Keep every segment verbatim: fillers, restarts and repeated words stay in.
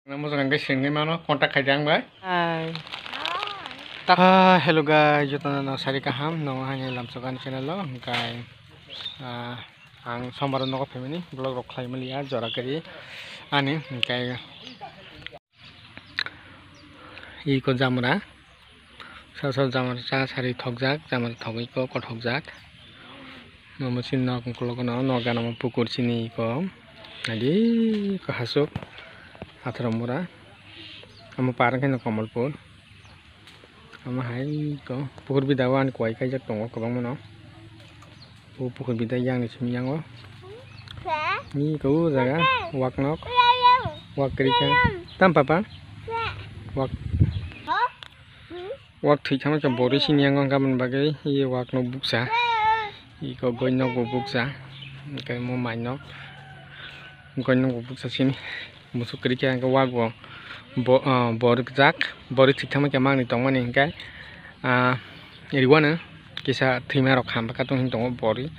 Mujung hwnkhe swngwi mano, contact khai di ang bai. Hai. Ah, hello guys, jotono no sari kaham, no haini lamsok ani channel o, hwnkhe, ah, ang sombar o nogo phaimani vlog rok khlai maliya, jora kwrwi ani, hwnkhe iko jamra, sa sa jamra cha sari thokjak, jamra thogwi ko kothokjak. Omo chini nok ukulok no, nok gana omo pukur chini iko. Adi ko hasuk atharo mura. Omo par wngkhe no Kamalpur. Omo hai ko pukur bida o ani kuai kaijak tongo kwbangma no. O pukur bida yang ni simi yango. Ni ko o jaga wak nok. Wak kwrwi khe. Tam papa. Wak. Wak thwi thangma khe borwi sini yango, hwnkha aboni bagwi ye wak no buksa, iko goi nok bo buksa, hwnkhe mo mai nok goi nok bo buksa sini, musuk kwrwi khe hwnkhe wak bo bo-, ah, borwi jak, borwi thwi thangma khe manwi tongmani hwnkhe, ah, riwano kisa thwima rok ham bwkha tong hwn tongo borwi,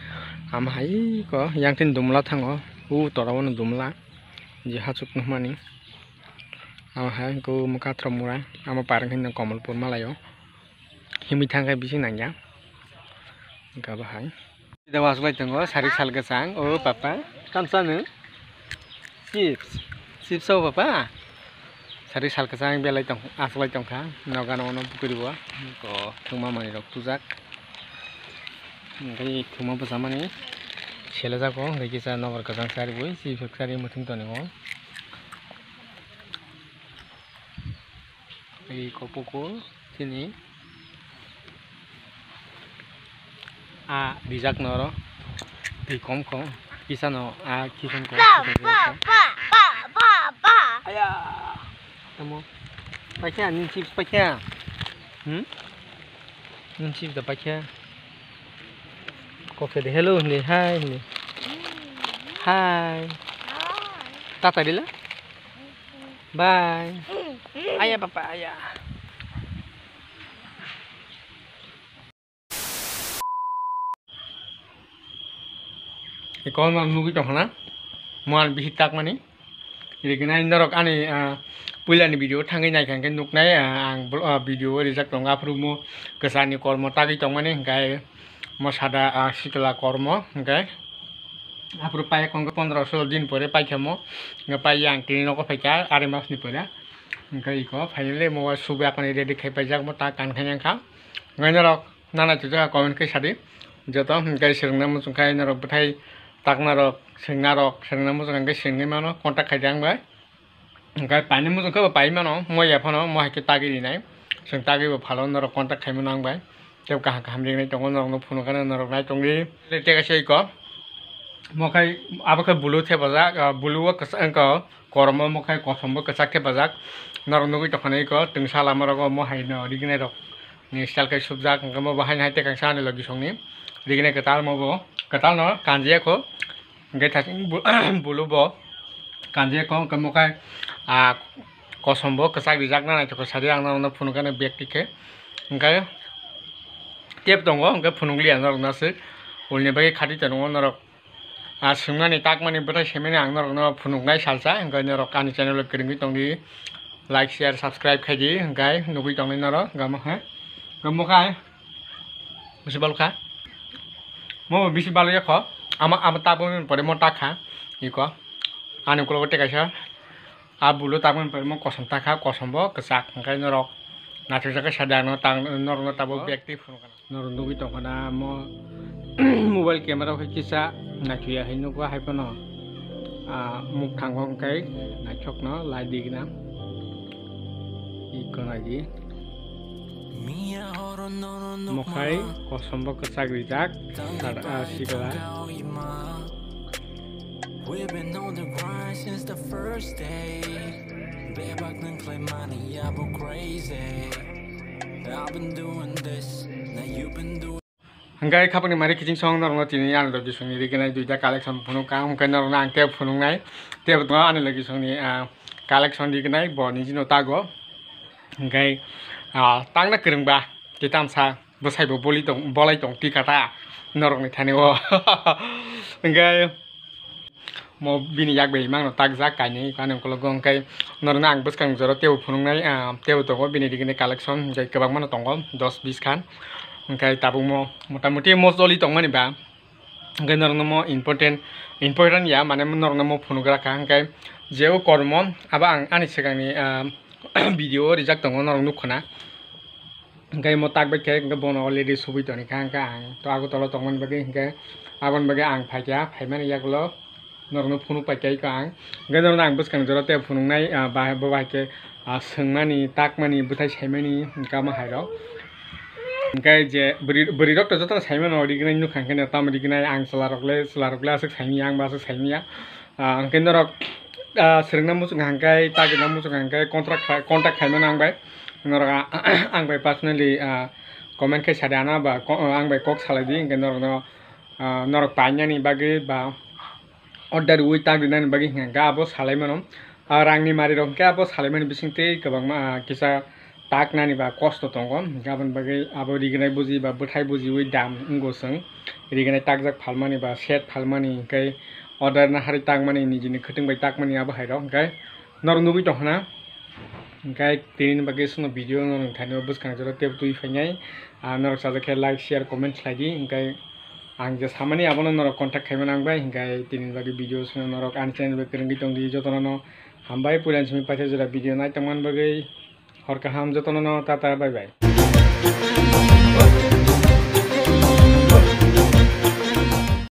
ama hai ko yang tini dumla thango, o tola o no dumla je hachuk nukmani. Amo hai hwnkhe o mwkha throm mura, amo par wngkhe no Kamalpur malaio. Himwi thangkhe bisi nangya. Hwnkhe abo hai. Sida o achuklai tongo, sari sal kwchang. O papa, kam chano? Chips. Chips o papa? Sari sal kwchang belai tong, achuklai tongkha. Noga no ono pukuri bo. Ko thwngma manwi rok tujak. Hwnkhe thwngma bwchamani selejak o, hwnkhe kisa nokbar kwchang sari bui, chips sari mwthwng tonwi o. Tei iko pukur chini a rijak no oro twi kom kom kisa no a kison kom. Aya. Tamo. Paikha, nini chips paikha. Hmm? Nini chips da paikha. Kokhe de hello hindi, hi hindi. Hi. Tata dila. Bye. Aya papa aya. Iko ma nugwi tongkha na. Mo ani bisi takmani. Rignai norok ani, ah, puilani video thangwi naikha hwnkhe nuknai, ah, ang bl-, ah, video rijak tongo aphuru mo kwchani kormo tagwi tongmani hwnkhe mo sada, ah, sikla kormo hwnkhe. Aphuru pai kong pondro solo din pore paikha mo. Hwnkhe pai yang tini nogo phaikha ari masni pore. Hwnkhe iko finally mo subi akoni ready khai paijak mo ta kan khai nangkha. Hwnkhe norok nana chuja comment khai sadi. Joto hwnkhe swrwngna muchung khai norok bwthai takna rok, swngna rok, swrwngna muchung hwnkhe swrwngwi mano contact khai di ang bai. Hwnkhe paini muchung khe bo pai mano, mo ya phano mo hai khe tagwi rinai. Chwng tagwi bo phalo norok contact khai mano ang bai. Tei kaham kaham ringnai tongo norokno phunukgano norok nai tongdi. Tei kaisa iko mo khai abo khe bulu thepajak, ah, bulu o kwchak wngkha o, kormo mo khai kosom bo kwchak thepajak. Norok nugwi tongkha na iko twngsa lama rogo mo hai no rignai rok ni style khai subjak, hwnkhe mo bo hai no hai tei kaisa ani logi songni rignai kwtal mo bo kwtal no kanjia kho. Hwnkhe thasing bu-, bulu bo kanjai kho, hwnkhe mo khai, ah, kosom bo kwchak rijak na naithok khe sadi ang norokno phunukgano bag tikhe. Hwnkhe tep tongo, hwnkhe phunukliya norokno aswk ulni bagwi khati tongo norok. Ah, swngmani takmani bwthai swimmani ang norokno phunuknai salsa, hwnkhe norok ani channel o kwrwngwi tongdi, like, share, subscribe khaidi, hwnkhe nugwi tongnai norok, hwnkhe mo khe, hwnkhe mo khai. Bisi bal kha. Mo bisi bal ya kho. Ama, ama tabuk ni pore mo ta kha. Iko. Ani ukulok tei kaisa. A bulu tabuk ni pore mo kosom ta kha, kosom bo kwchak. Hwnkhe norok naithok jagwi sa de ano tang norok no tabuk bag twi phunukha. Norok nugwi tongkha na mo mobile camera o khe kisa naithuya hai nukgo hai phano. Ah, muk thango hwnkhe naithokno lai digna. Iko nai di. Mokhai kosom bo kwchak rijak, tar, ah, sikla. We've been on the grind since the first day. Bebak nang khlai mani abo crazy. I've been doing this, now you've been doing Hwnkhe khapangni mari kiching song norokno tini ani logi songni rignai duita collection phunuk kha, hwnkhe norokno ang tei phunuknai, tei bo ani logi songni, ah, collection rignai bo nini no tago. Hwnkhe, ah, tangna kwrwngba kitamsa bwsaibo boli tong, bolai tong tikata norokni thani o. Hwnkhe Mo bini yak bai mangno takjak kainwi, ani ukologo hwnkhe norokno ang bwskang jora teibo phunuknai, ah, teibo tongo bini rigini collection, hwnkhe kwbangmano tongo, dos bis khan. Hwnkhe tabukmo motamuti mo choli tongmani ba, hwnkhe norokno mo important, important ya, mane norokno mo phunugra kha, hwnkhe je o kormo abo ang ani swkangni, ah, video o rijak tongo, norok nukha na. Hwnkhe mo tak bai khe hwnkhe bono already subui toni kha, hwnkhe ang to Agartala tongmani bagwi, hwnkhe aboni bagwi ang phaikha, phaimani yagulo norokno phunuk paikha iko ang. Hwnkhe norokno ang bwskang jora tei phunuknai, ah, ba-, bo bai khe, ah, swngmani, takmani, bwthai saimani, hwnkhe amo hairok. Hwnkhe je bwrwi, bwrwirok to jotono saimano, rignai nukha hwnkhe tamo rignai, ang chwlarok le, chwlarok le aswk saimanya, ang bo aswk saimanya. Ah, hwnkhe norok, ah, swrwngna muchung hwnkhe, tagwina muchung hwnkhe, contract khai, contact khaimano ang bai. Norok, ah, ang bai personally, ah, comment khai sadi ano ba ko-, ang bai kok salai di, hwnkhe norokno, ah, norok painani bagwi ba order wi tagwinani bagwi hwnkhe abo salaimano. Ah, rangni marirok hwnkhe abo salaimani bisingtwi kwbangma, ah, kisa taknani ba kosto tongo, hwnkhe aboni bagwi abo rignai buji ba bwthai bujiwi dam wngo chwng. Rignai takjak phalmani ba set phalmani, hwnkhe order naharwi takmani, nijini khwtwng bai takmani abo hairok, hwnkhe norok nugwi tongkha na. Hwnkhe tini bagwi chwngno video no nung thani o bwskang jora tei twi phainai. Ah, norok chajak khe like, share, comment khlai di, hwnkhe ang je samani abono norok contact khaimano ang bai, hwnkhe tini bagwi video chwngno norok ani channel bai kwrwngwi tong di, jotono no hambai, puila simi paithago jora video nai tongmani bagwi. Hor kaham jotono no, tata, bye bye.